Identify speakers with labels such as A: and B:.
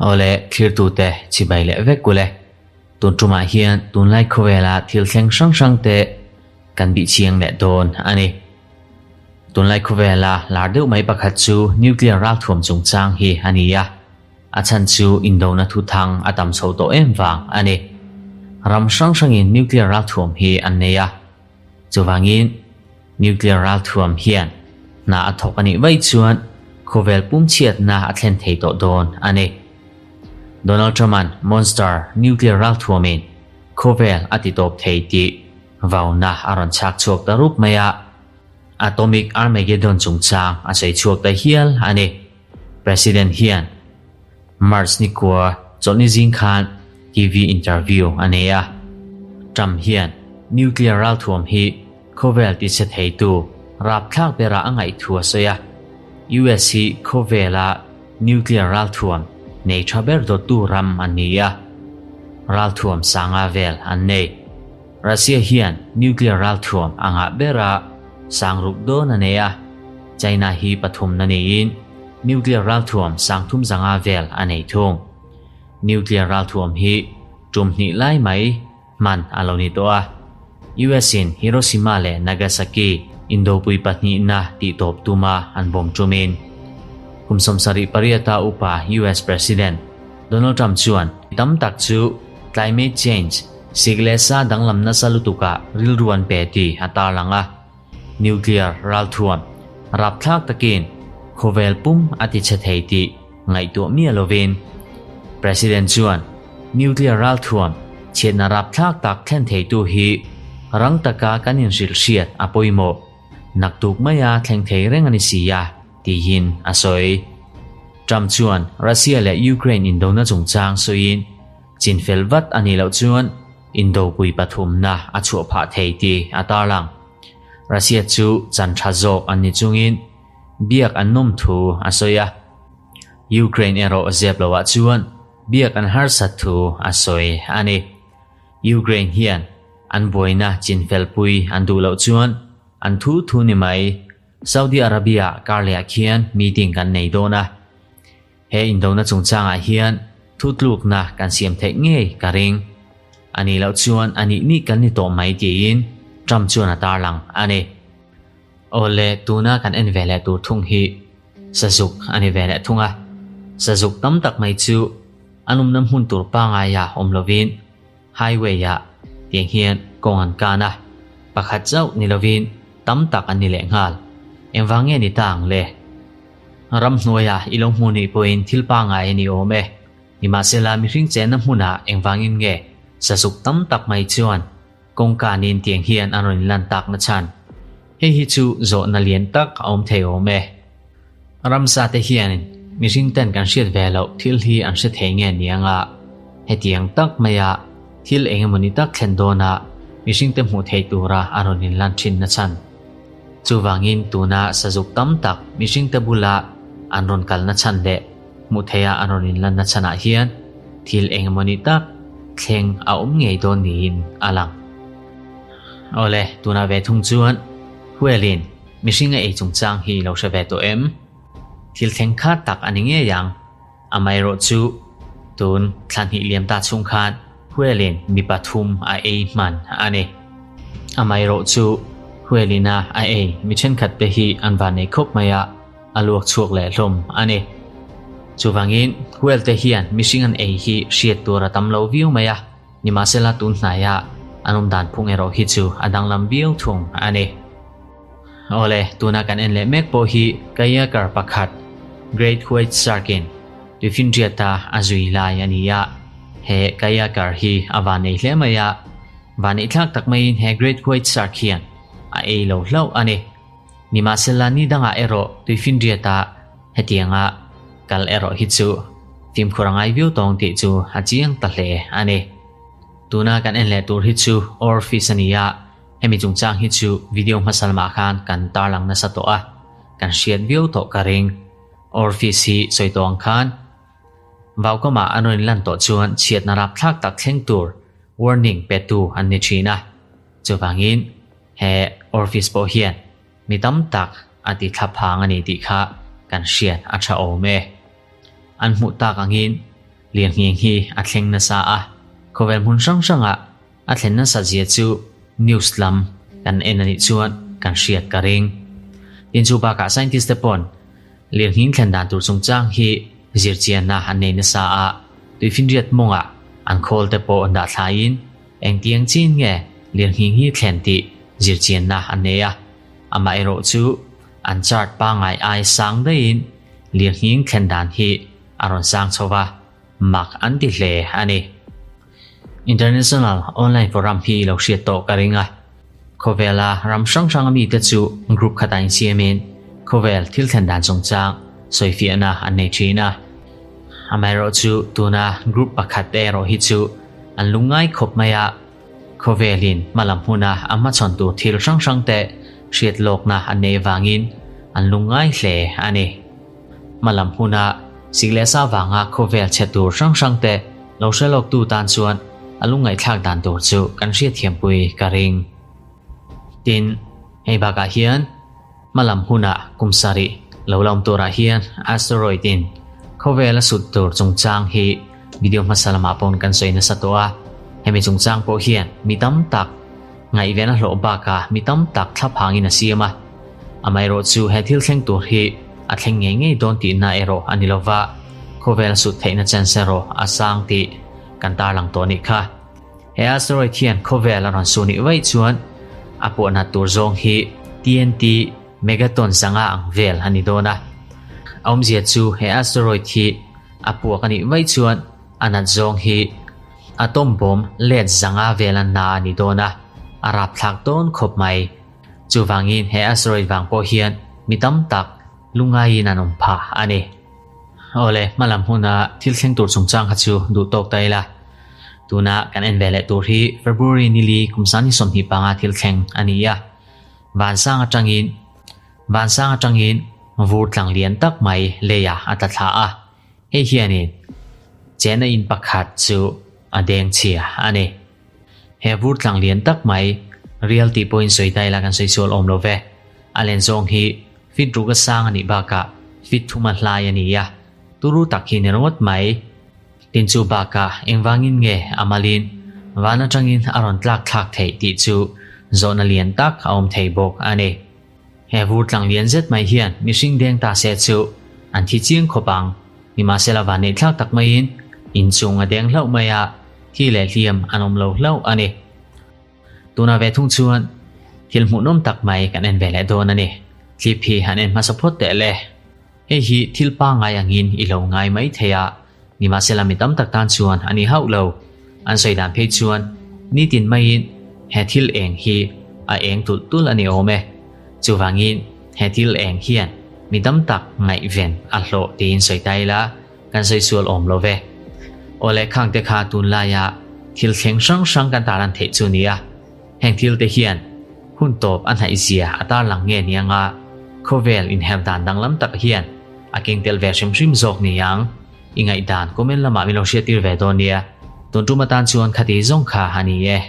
A: Awle, thlirtute chibai leh vek kule. Tun tumah hian tunlai khawvela thil thleng hrang hrang te kan bih chiang leh dawn a ni. Tunlai khawvela lar deuh mai pakhat chu nuclear ralthuam chungchang hi a ni a. A chhan chu indona thuthang a tam chho tawh em vang a ni. Ram hrang hrangin nuclear ralthuam hi an nei a. Chuvangin nuclear ralthuam hian hna a thawk a nih vaih chuan khawvel pum chhiatna a thlen thei tawh dawn a ni. Donald Trump-a'n monster nuclear ralthuamin khawvel a ti tawp thei tih vauna a rawn chhak chhuak ta rup mai a, Atomic Armageddon chungchang a sawi chhuak ta hial a ni. President hian March nikua chawlhni zing khan TV interview a nei a. Trump hian nuclear ralthuam hi khawvel tichhe theitu rapthlak berah a ngaih thu a sawi a. US hi khawvela nuclear ralthuam nei tha ber dawttu ram an ni a, ralthuam sanga vel an nei. Russia hian nuclear ralthuam a ngah ber a, sang ruk dawn a nei a, China hi pathumna niin nuclear ralthuam sang thum zanga vel a nei thung. Nuclear ralthuam hi tum hnih lai mai hman a lo ni tawh a, US in Hiroshima leh Nagasaki indopui pahnihna tihtawp tuma an bawm tumin kum 78 a upa US President Donald Trump chuan tam tak chu climate change Sik leh sa danglam nasa lutukah rilru an pe tih a tarlang a, nuclear ralthuam rapthlak takin khawvel pum a ti chhe thei tih ngaihtuah miah lovin President chuan nuclear ralthuam chhiatna rapthlak tak thlen theitu hi rang taka kan inhrilh hriat a pawimawh naktuk maia thleng thei reng a ni si a tiin a sawi. Trump chuan Russia leh Ukraine indona chungchang sawiin Chinfel vat a nih loh chuan indopui pathumna a chhuah phah thei tih a tarlang. Russia chu chan tha zawk an ni chungin biak an nawm thu a sawi a. Ukraine erawh zep loah chuan biak an harsat thu a sawi a ni. Ukraine hian an buaina chinfelpui an duh loh chuan an thu thu ni mai. Saudi Arabia karlehah khian meeting kan nei dawn a. He indona chungchangah hian thutlukna kan siam theih ngei ka ring. A nih loh chuan a nih nih kan ni tawh mai tiin Trump chuan a tarlang a ni. Awle, tuna kan en ve leh tur thung hi Sazuk a ni ve leh thung a. Sazuk tam tak mai chu an awmna hmun tur pangaia awm lovin highway-ah tiang hian kawng an kan a, pakhat chauh ni lovin tam tak an ni leh nghal. Engvang nge ni ta ang le? Ramhnuaia i lo hmu nih pawhin thil pangngai a ni awm e. Nimahsela mihring chenna hmunah engvangin nge sazuk tam tak mai chuan kawngka nin tiang hian an rawn inlan tak na chhan? Hei hi chu zawhna lian tak a awm thei awm e. Ramsa te hianin mihring ten kan hriat ve loh thil hi an hre thei nge ni anga hetiang tak maia thil engemawni tak thlen dawna mihring te hmuh theih tura an rawn inlan thin na chhan? Chuvangin tuna sazuk tam tak mihringte bula an rawn kalna chhan leh hmuh theiha an rawn inlanna chhanah hian thil engemawni tak thleng a awm ngei dawn niin a lang. Awle, tunah ve thung chuan Huelin mihring a ei chungchang hi lo hre ve tawh em? Thil thleng khat tak a ni ngei ang. Amaherawhchu, tun thla hnih liam ta chhung khan Huelin mi pathum a ei hman a ni. Amaherawhchu, Huelina a ei mi thenkhat te hi an van nei khawp mai a, a luak chhuak leh hlawm a ni. Chuvangin, Huel te hian mihring an ei hi hriat tur a tam lo viau mai a, nimahsela tun hnaia an awm dan phung erawh hi chu a danglam viau thung a ni. Awle, tuna kan en leh mek pawh hi kayaker pakhat Great White Shark-in tuifinriata a zui lai a ni a. He kayaker hi a van nei hle mai a, vaneihthlak tak maiin he Great White Shark hian a ei lo hlauh a ni. Nimahsela ni dangah erawh tuifinriata hetianga kal erawh hi chu fimkhur a ngai viau tawng tih chu a chiang ta hle a ni. Tuna kan en leh tur hi chu Oarfish a ni a. Hemi chungchang hi chu video hmasa lamah khan kan tarlang nasa tawh a, kan hriat viau tawh ka ring. Oarfish hi sawi tawh ang khan Vaukama an rawn inlan tawh chuan chhiatna rapthlak tak thleng tur warning petu an ni thin a. Chuvangin he Oarfish pawh hian mi tam tak a ti thla phang a ni tih kha. kan hriat a tha awm e. An hmuh tak angin lirnghing hi a thleng nasa a, khawvel hmun hrang hrangah a thlen nasa zia chu news lam kan en a nih chuan kan hriat ka ring. Tin chu bakah scientist te pawn lirnghing thlen dan tur chungchang hi zirchianna an nei nasa a, tuifinriat mawngah an khawl te pawh dah thlaiin engtiang chin nge lirnghing hi thlen tih zirchianna an nei a, amaherawhchu an chart pangngai ai sang daihin lirnghing thlen dan hi a rawn sang chho va, mak an ti hle a ni. International Online Forum hi lo hriat tawh ka ring a, khawvela ram hrang hranga mite chu group khatah insiamin khawvel thil thlen dan chungchang sawifiahna an nei thin a. Amaherawhchu tuna group pakhat erawh hi chu an lungngai khawp mai a, Khawvelin hmalam hmuna a hmachhawn tur thil hrang hrang te hriat lawkna an neih avangin an lungngai hle a ni. Hmalam hmuna sik leh sa vanga khawvel chhe tur hrang hrang te lo hre lawktu tan chuan a lungngaihthlak dan tur chu kan hriatthiampui ka ring. Tin, hei bakah hian hmalam huna kum sarih lo la awm turah hian asteroid in khawvel a sut tur chungchang hi video hmasa lamah pawn kan sawi nasa tawh a, hemi chungchang pawh hian mi tam tak ngaihven a hlawh bakah mi tam tak thlaphangin a siam a, amaherawhchu he thil thleng tur hi a thleng ngei ngei dawn tihna erawh a ni lova, khawvel a sut theihna chance erawh a sang tih kan tarlang tawh a nih kha. He asteroid hian khawvel a rawn su nih vaih chuan a puahna tur zawng hi TNT megaton sanga ang vel a ni dawn a. A awmzia chu he asteroid hi a puak a nih vaih chuan a nat zawng hi atom bomb let zanga vel a na a ni dawn a, a rapthlak dawn khawp mai. Chuvangin he asteroid vang pawh hian mi tam tak lungaiin an awm phah a ni. Awle, hmalam huna thil thleng tur chungchang kha chu duh tawk ta ila. Tuna kan en ve leh tur hi February nili kum 2025 thil thleng a ni a. Vansang atangin Vansang atangin vur tlang lian tak mai leiah a tla thla a. Hei hianin chena in pakhat chu a deng chhia a ni. He vur tlang lian tak mai rial tih pawhin sawi ta ila kan sawi sual awm lo ve. A len zawng hi fit ruk a sang a nih bakah fit thum a hlai a ni a, turu tak hi ni ringawt mai. Tin chu bakah engvangin nge a malin van atangin a rawn tlak thlak theih tih chu zawhna lian tak a awm thei bawk a ni. He vur tlang lian zet mai hian mihring deng ta se chu an thi chiang khawp ang. Nimahsela van neih thlak tak maiin inchung a deng hlauh mai a, thi leh hliam an awm lo hlauh a ni. Tuna ve thung chuan thil hmuhnawm tak mai kan en ve leh dawn a ni. Clip hi han en hmasa phawt teh le. Hei hi thil pangngai angin i lo ngai mai thei a, nimahsela mi tam tak tan chuan a ni hauh lo. An sawi dan phei chuan nitin maiin he thil eng hi a eng tulh tulh a ni awm e. Chuvangin he thil eng hian mi tam tak ngaihven a hlawh tiin sawi ta ila kan sawi sual awm lo ve. Awle khangte kha tunlaia thil thleng hrang hrang kan tarlan theih chu nia. Heng thil te hian hun tawp a hnaih zia a tarlang nge ni anga khawvel inher dan danglam tak hian a keng tel ve hrim hrim zawk ni ang. I ngaihdan comment lamah min lo hriattir ve dawn nia. Tun tum atan chuan khati zawng kha a ni e.